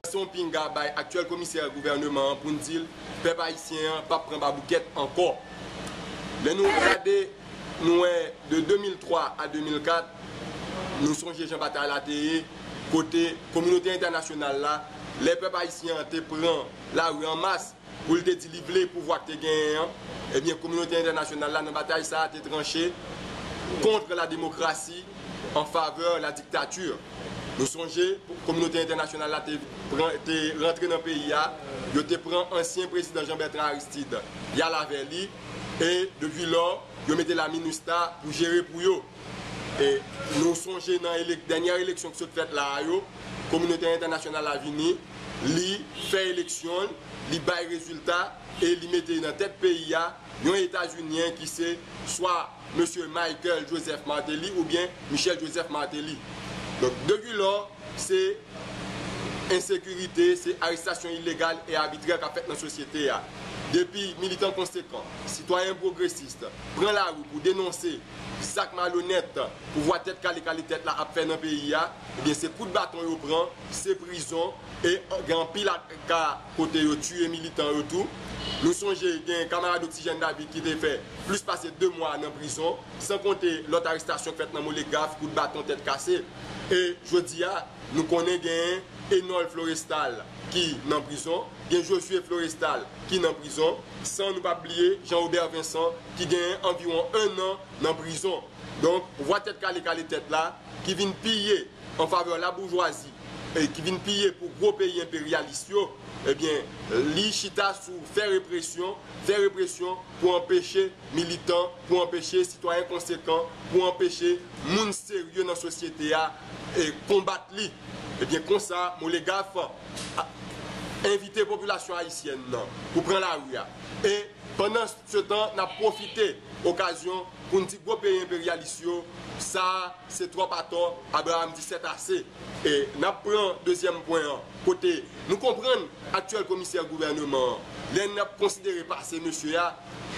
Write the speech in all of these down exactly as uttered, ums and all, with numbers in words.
Se yon pinga bay aktyèl komisè gouvèneman an pou n di l, pèp ayisyen an p ap pran baboukèt ankò. Lè nou gade, nou wè de de mil twa a de mil kat, nou sonje jan batay la te ye, kote kominote entènasyonal la, lè pèp ayisyen an te pran lari an mas, pou l te di li vle pouvwa k te genyen an, ebyen, kominote entènasyonal la nan batay sa a te tranche contre la démocratie, en faveur la dictature. Nou sonje, kominote entènasyonal la te pran, te rantre nan peyi a, yo te pran ansyen prezidan Jean Bertrand Aristide, y al avè li, e depi lò, yo mete la MINUSTAH pou jere pou yo. E nou sonje nan elek-, dènyè eleksyon ki sot fèt la a yo, kominote entènasyonal la vini, li fè eleksyon, li bay rezilta, e li mete nan tèt peyi a yon Etaziniyen ki se swa mesye Michael Joseph Martelly oubyen Michel Joseph Martelly. Donk, depi lò, se ensekirite, se arestasyon ilegal e abitrè k ap fèt nan sosyete a. Depi militan konsekan, sitwayen pwogresis, pran lari pou denonse zak malonèt pouvwa tèt kale kale tèt la ap fè nan peyi a, ebyen, se kout baton yo pran, se prizon, e gen anpil ka kote yo tiye militan yo tou. Nou sonje gen kamarad Oxygène David ki te fè plis pase de mwa nan prizon, san konte lòt arestasyon k fèt nan Molegraf, kout baton, tèt kase. E jodi a, nou konnen gen Enol Florestal ki nan prizon, gen Josué Florestal ki nan prizon, san nou pa bliye Jean Robert Vincent ki gen anviwon en an nan prizon. Donk, pouvwa tèt kale kale tèt la, ki vin piye an favè laboujwazi, e ki vin piye pou gwo peyi enperyalis yo, ebyen, li chita sou fè represyon, fè represyon pou anpeche militan, pou anpeche sitwayen konsekan, pou anpeche moun serye nan sosyete a, e konbat li. Ebyen, konsa, Molegraf, a, envite popilasyon ayisyèn nan pou pran lari a. E pandan se tan, n ap pwofite okazyon pou n di gwo peyi enperyalis yo, sa a se twòp atò, Abraham di sèt ase. E n ap pran dezyèm pwen an, kote nou konprann aktyèl komisè gouvèneman an, lè n ap konsidere pase mesye a,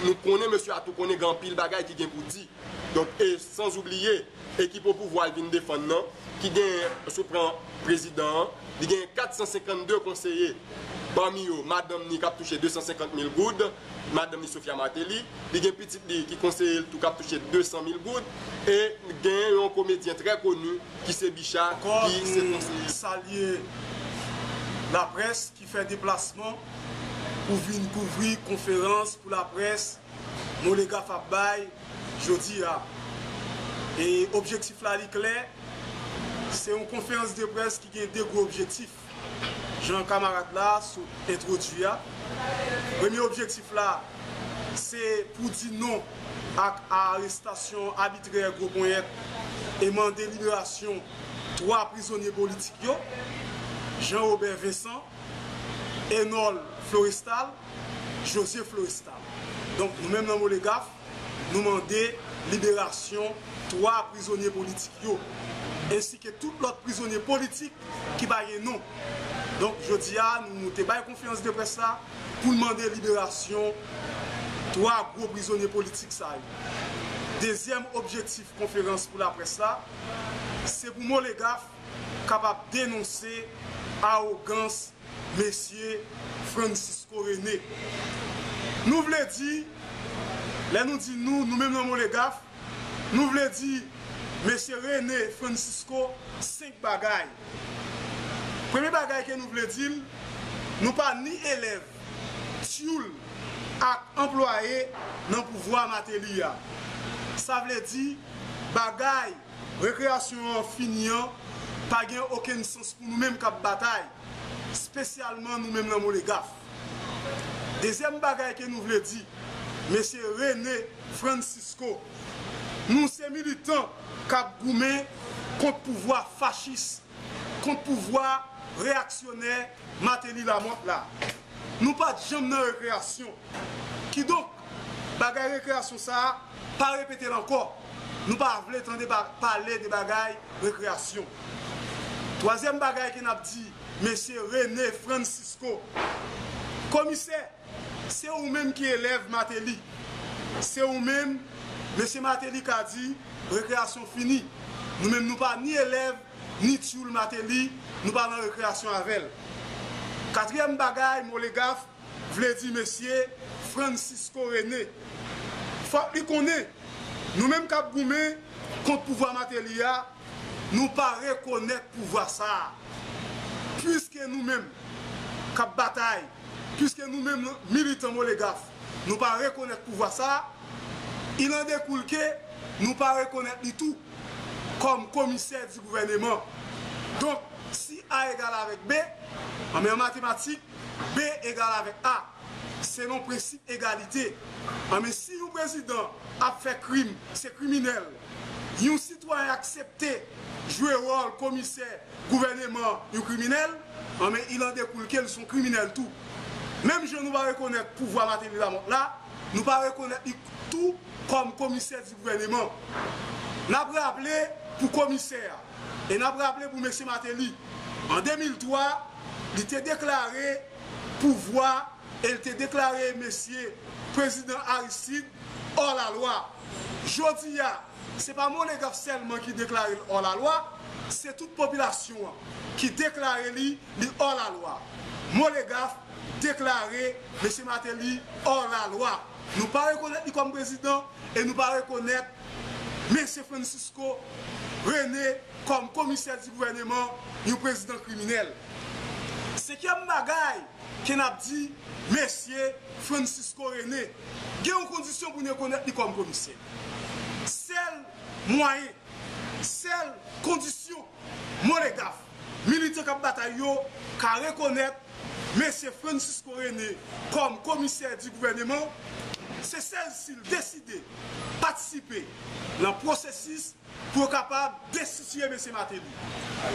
nou konnen mesye a tou konnen gen anpil bagay ki gen pou di. Donk, e sanzoubliye, ekip opouvwa l vin defann nan, ki genyen, si w pran prezidan an, li genyen kat san senkannde konseye. Pami yo, madanm ni k ap touche de san senkant mil goud, madanm ni Sophia Martelly, li gen pitit li ki konseye l tou k ap touche de san mil goud, e genyen yon komedyen trè koni ki se Bicha, ki se konseye. Ankò, nou salye laprès ki fè deplasman pou vin kouvri konferans pou laprès Molegraf ap bay jodi a. E objektif la, li klè, se yon konferans de près ki gen de gwo objektif, jan kamarad la sot entwodui a. Premye objektif la, se pou di non ak arestasyon abitrè gwo ponyèt e mande liberasyon twa prizonye politik yo, Jean Robert Vincent, Enol Florestal, José Florestal. Donk, nou menm nan Molegraf, nou mande liberasyon twa prizonye politik yo, ensi ke tout lòt prizonye politik ki pa gen non. Donk, jodi a, nou te bay konferans de près la pou n mande liberasyon twa gwo prizonye politik sa yo. Dezyèm objektif konferans pou laprès la, se pou Molegraf kapab denonse awogans mesye Francisco René. Nou vle di, lè nou di nou, nou menm nan Molegraf, nou vle di mesye René Francisco senk bagay. Premye bagay ke nou vle di l, nou pa ni elèv, tyoul ak anplwaye nan pouvwa Martelly a. Sa vle di, bagay rekreyasyon an fini an pa gen okenn sans pou nou menm k ap batay, espesyalman nou menm nan Molegraf. Dezyèm bagay ke nou vle di, mesye René Francisco, nou se militan k ap goumen kont pouvwa fachis, kont pouvwa reyaksyonè Martelly Lamothe la. Nou pa t janm nan rekreyasyon. Kidonk, bagay rekreyasyon sa a, pa repete l ankò. Nou pa vle tande ba-, pale de bagay rekreyasyon. Twazyèm bagay ke n ap di, mesye René Francisco. Komisè, se ou menm ki elèv Martelly. Se ou menm, mesye Martelly ka di, rekreyasyon fini. Nou menm, nou pa ni elèv, ni tyoul Martelly, nou pa nan rekreyasyon avè l. Katriyèm bagay, Molegaf vle di mesye Francisco René. Fòk li konnen, nou menm k ap goumen kont pouvwa Martelly a, nou pa rekonèt pouvwa sa a. Piske nou menm k ap batay, piske nou menm militan Molegaf, nou pa rekonèt pouvwa sa a, il en découle que nou pa rekonèt li tou kòm komisè di gouvèneman. Donk, si A egal avèk B, anben an matematik, B egal avèk A, selon prensip egalite. Anben, si yon prezidan ap fè krim, se kriminèl. Yon sitwayen aksepte jwe wòl komisè gouvèneman yon kriminèl, anben, il en découle que l se yon kriminèl tou. Menm jan nou pa rekonèt pouvwa Martelly Lamothe la, nou pa rekonèt li tou kòm komisè di gouvèneman. N ap raple pou komisè a, e n ap raple pou mesye Martelly. An de mil twa, li te deklare pouvwa e l te deklare mesye prezidan Aristide hors la loi. Jodi a, se pa Molegaf sèlman ki deklare l hors la loi, se tout popilasyon an ki deklare li, li hors la loi. Molegaf deklare mesye Martelly hors la loi. Nou pa rekonèt li kòm prezidan e nou pa rekonèt mesye Francisco René kòm komisè di gouvèneman, yon prezidan kriminèl. Senkyèm bagay ke n ap di mesye Francisco René, gen yon kondisyon pou n rekonèt li kòm komisè. Sèl mwayen, sèl kondisyon Molegaf, militan k ap batay yo, ka rekonèt mesye Francisco René kòm komisè di gouvèneman, se sèl si l deside patisipe nan pwosesis pou yo kapab destitiye mesye Martelly,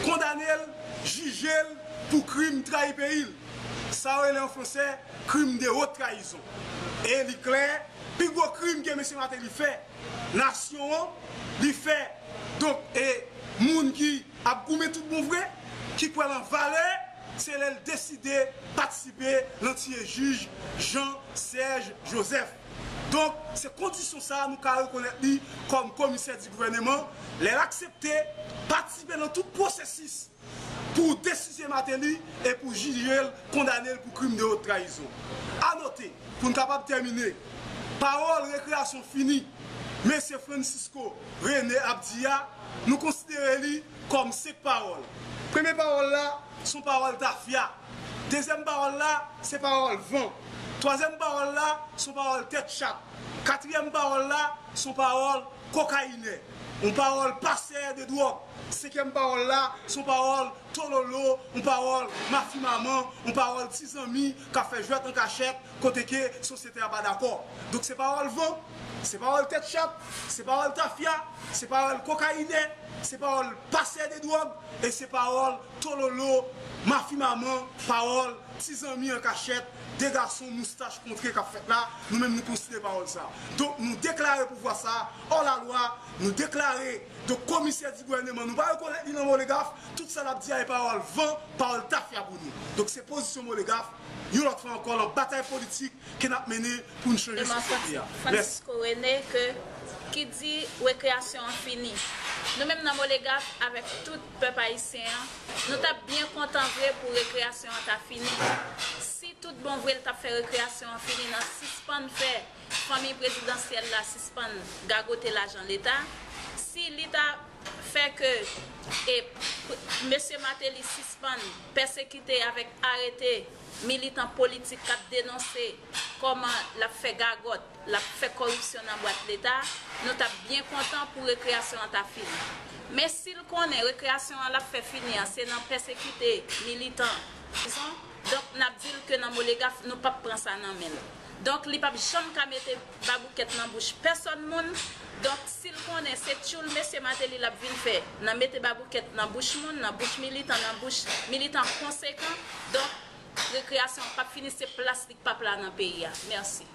kondane l, jije l pou krim trayi peyi l. Sa yo rele an fransè krim de wot trayizon. E li klè, pi gwo krim ke mesye Martelly fè, nasyon an, li fè. Donk, e moun ki ap goumen tout bon vre, ki kwè nan valè, se lè l deside patisipe nan tiye jij Jean Serge Joseph. Donk, se kondisyon sa a nou ka rekonèt li kòm komisè di gouvèneman, lè l aksepte patisipe nan tout pwosesis pou destitiye Martelly e pou jije l, kondane l pou krim de wot trayizon. A note, pou n kapab tèmine, pawòl rekreyasyon fini, mesye Francisco René ap di a, nou konsidere li kòm senk pawòl. Premye pawòl la, se yon pawòl tafya. Dezyèm pawòl la, se pawòl van. Twazyèm pawòl la, se yon pawòl tèt chat. Katriyèm pawòl la, se yon pawòl kokayinè. Yon pawòl pasè de dwòg. Senkyèm pawòl la, se yon pawòl tololo, yon pawòl mafimanman, yon pawòl ti zanmi k ap fè jwèt an kachèt, kote ke sosyete a pa dakò. Donk se pawòl van, se pawòl tèt chat, se pawòl tafya, se pawòl kokayinè, se pawòl pasè de dwòg, e se pawòl tololo, mafimanman, pawòl ti zanmi an kachèt, de gason moustach kontre k ap fèt la, nou menm nou konsidere pawòl sa. Donk nou deklare pouvwa sa hors la loi, nou deklare, donk komisè di gouvèneman, nou pa rekonèt li nan Molegaf, tout sa l ap di a e pawòl van, pawòl tafya pou nou. Donk se pozisyon Molegaf, yon lòt fwa ankò, nan batay politik ke n ap mennen pou n chanje sosyete a. Mèsi. Francisco René, ke, ki di rekreyasyon an fini. Nou menm nan Molegaf, avèk tout pèp ayisyen an, nou t ap byen kontan vre pou rekreyasyon an ta fini. Si tout bon vre l t ap fè rekreyasyon an fini nan sispann fè fanmi prezidansyèl la sispann gagote lajan leta, si li ta fè ke, e, mesye Martelly sispann pèsekite avèk arete militan politik k ap denonse kòman l ap fè gagòt, l ap fè kòripsyon nan bwat leta, nou t ap byen kontan pou rekreyasyon an ta fini. Men si l konnen rekreyasyon an l ap fè fini an se nan pèsekite militan prizon, donk n ap di l ke nan Molegaf nou p ap pran sa nan men l. Donk li p ap janm ka mete baboukèt nan bouch pèsòn moun. Donk si l konnen se tchoul mesye Martelly l ap vin fè nan mete baboukèt nan bouch moun, nan bouch militan, nan bouch militan konsekan, donk rekreyasyon an p ap fini, se plas li k p ap la nan peyi a. Mèsi.